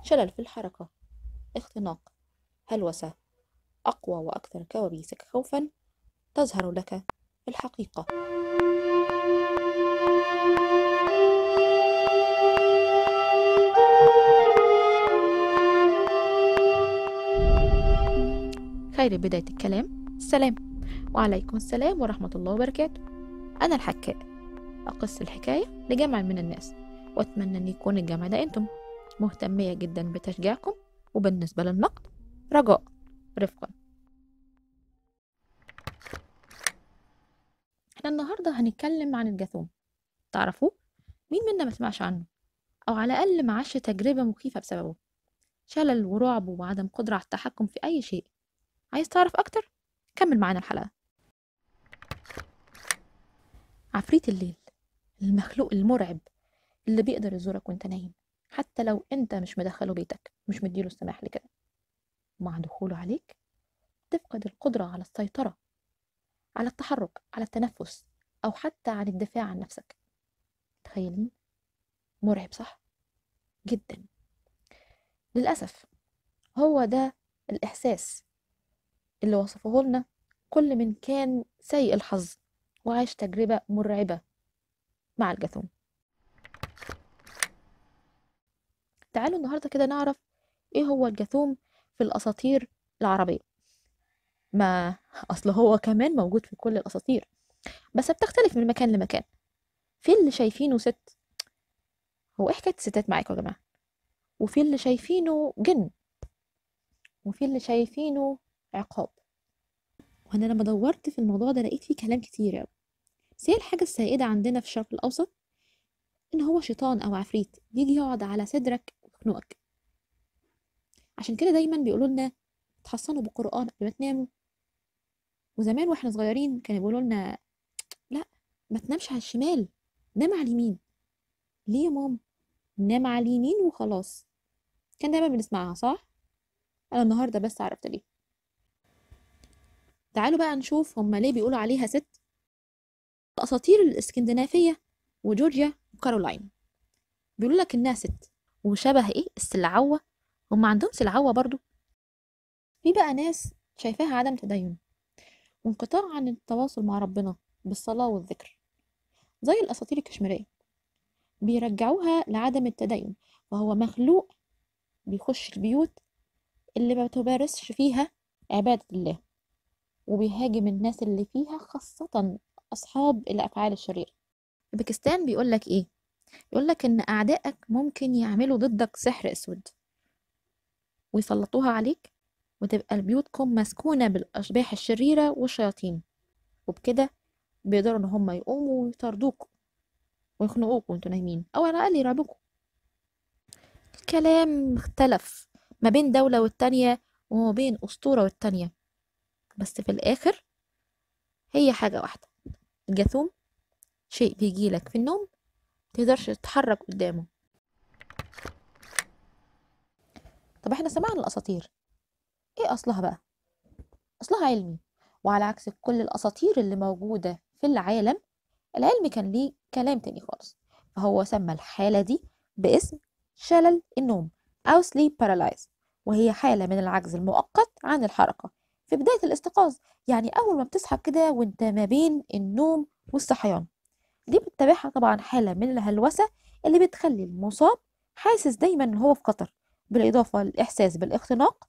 شلل في الحركة، اختناق، هلوسة، أقوى وأكثر كوابيسك خوفا تظهر لك في الحقيقة. خير بداية الكلام السلام، وعليكم السلام ورحمة الله وبركاته. أنا الحكاء، أقص الحكاية لجمع من الناس، وأتمنى أن يكون الجمع ده أنتم. مهتمية جدا بتشجيعكم، وبالنسبة للنقد رجاء رفقا. احنا النهاردة هنتكلم عن الجاثوم. تعرفوه؟ مين منا ما سمعش عنه، أو على الأقل معاش تجربة مخيفة بسببه؟ شلل ورعب وعدم قدرة على التحكم في أي شيء. عايز تعرف أكتر؟ كمل معانا الحلقة. عفريت الليل، المخلوق المرعب اللي بيقدر يزورك وانت نايم، حتى لو انت مش مدخله بيتك، مش مديله السماح لكده. مع دخوله عليك تفقد القدرة على السيطرة، على التحرك، على التنفس، أو حتى عن الدفاع عن نفسك. تخيلين؟ مرعب صح؟ جدا. للأسف هو ده الإحساس اللي وصفه لنا كل من كان سيء الحظ وعاش تجربة مرعبة مع الجاثوم. تعالوا النهاردة كده نعرف ايه هو الجاثوم في الأساطير العربية. ما أصل هو كمان موجود في كل الأساطير، بس بتختلف من مكان لمكان. في اللي شايفينه ست، هو ايه حكاية الستات معاكم يا جماعة؟ وفي اللي شايفينه جن، وفي اللي شايفينه عقاب. وانا لما دورت في الموضوع ده لقيت فيه كلام كتير قوي، بس هي الحاجة السائدة عندنا في الشرق الأوسط إن هو شيطان أو عفريت بيجي يقعد على صدرك ويخنقك. عشان كده دايما بيقولوا لنا تحصنوا بالقرآن قبل ما تناموا. وزمان واحنا صغيرين كانوا بيقولوا لنا لا، ما تنامش على الشمال، نام على اليمين. ليه يا ماما؟ نام على اليمين وخلاص. كان دايما بنسمعها صح؟ أنا النهارده بس عرفت ليه. تعالوا بقى نشوف هما ليه بيقولوا عليها ست. الأساطير الإسكندنافية وجورجيا وكارولاين بيقولوا لك إنها ست، وشبه إيه؟ السلعوة. هما عندهم سلعوة برضو. في بقى ناس شايفاها عدم تدين وانقطاع عن التواصل مع ربنا بالصلاة والذكر، زي الأساطير الكشميرية بيرجعوها لعدم التدين، وهو مخلوق بيخش البيوت اللي ما بتمارسش فيها عبادة الله، وبيهاجم الناس اللي فيها، خاصة أصحاب الأفعال الشريرة. في باكستان بيقولك إيه؟ بيقولك إن أعدائك ممكن يعملوا ضدك سحر أسود ويسلطوها عليك، وتبقى بيوتكم مسكونة بالأشباح الشريرة والشياطين، وبكده بيقدروا إن هم يقوموا ويطردوكوا ويخنقوكوا وانتوا نايمين، أو على الأقل يرعبوكوا. الكلام اختلف ما بين دولة والتانية وما بين أسطورة والتانية، بس في الآخر هي حاجة واحدة: الجاثوم شيء بيجيلك في النوم متقدرش تتحرك قدامه. طب احنا سمعنا الأساطير، ايه أصلها بقى؟ أصلها علمي، وعلى عكس كل الأساطير اللي موجودة في العالم، العلم كان ليه كلام تاني خالص. فهو سمى الحالة دي باسم شلل النوم أو sleep paralysis، وهي حالة من العجز المؤقت عن الحركة في بداية الاستيقاظ، يعني أول ما بتصحى كده وانت ما بين النوم والصحيان. دي بتتبعها طبعا حالة من الهلوسة اللي بتخلي المصاب حاسس دايما ان هو في خطر، بالإضافة للإحساس بالاختناق.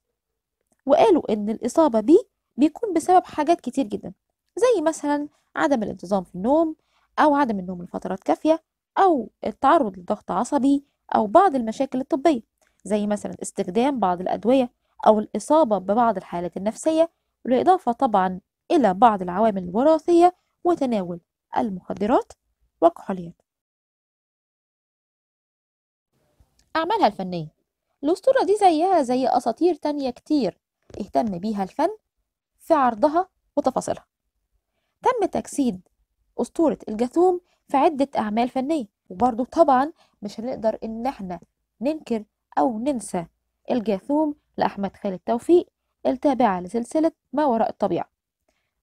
وقالوا ان الإصابة بيه بيكون بسبب حاجات كتير جدا، زي مثلا عدم الانتظام في النوم، أو عدم النوم لفترات كافية، أو التعرض لضغط عصبي، أو بعض المشاكل الطبية زي مثلا استخدام بعض الأدوية، أو الإصابة ببعض الحالات النفسية، بالإضافة طبعا إلى بعض العوامل الوراثية وتناول المخدرات والكحوليات. أعمالها الفنية، الأسطورة دي زيها زي أساطير تانية كتير اهتم بيها الفن في عرضها وتفاصيلها. تم تجسيد أسطورة الجاثوم في عدة أعمال فنية، وبرضو طبعا مش هنقدر إن احنا ننكر أو ننسى الجاثوم لأحمد خالد توفيق التابعة لسلسلة ما وراء الطبيعة.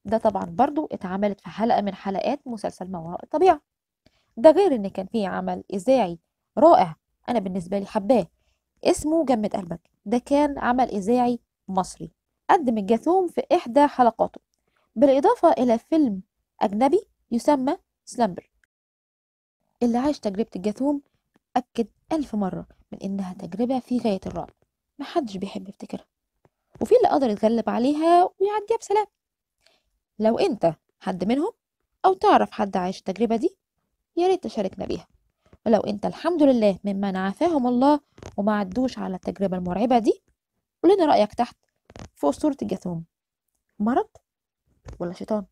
ده طبعا برضو اتعملت في حلقة من حلقات مسلسل ما وراء الطبيعة. ده غير ان كان فيه عمل إذاعي رائع أنا بالنسبة لي حباه، اسمه جمد قلبك. ده كان عمل إذاعي مصري قدم الجاثوم في إحدى حلقاته، بالإضافة إلى فيلم أجنبي يسمى سلمبر. اللي عاش تجربة الجاثوم أكد 1000 مرة من إنها تجربة في غاية الرعب، محدش بيحب يفتكرها، وفي اللي قدر يتغلب عليها ويعديها بسلام. لو أنت حد منهم أو تعرف حد عايش التجربة دي يا ريت تشاركنا بيها. ولو أنت الحمد لله ممن عافاهم الله وما عدوش على التجربة المرعبة دي، قولنا رأيك تحت في أسطورة الجاثوم، مرض ولا شيطان؟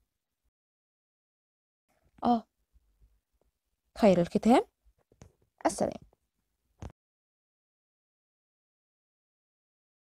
خير الختام، السلام.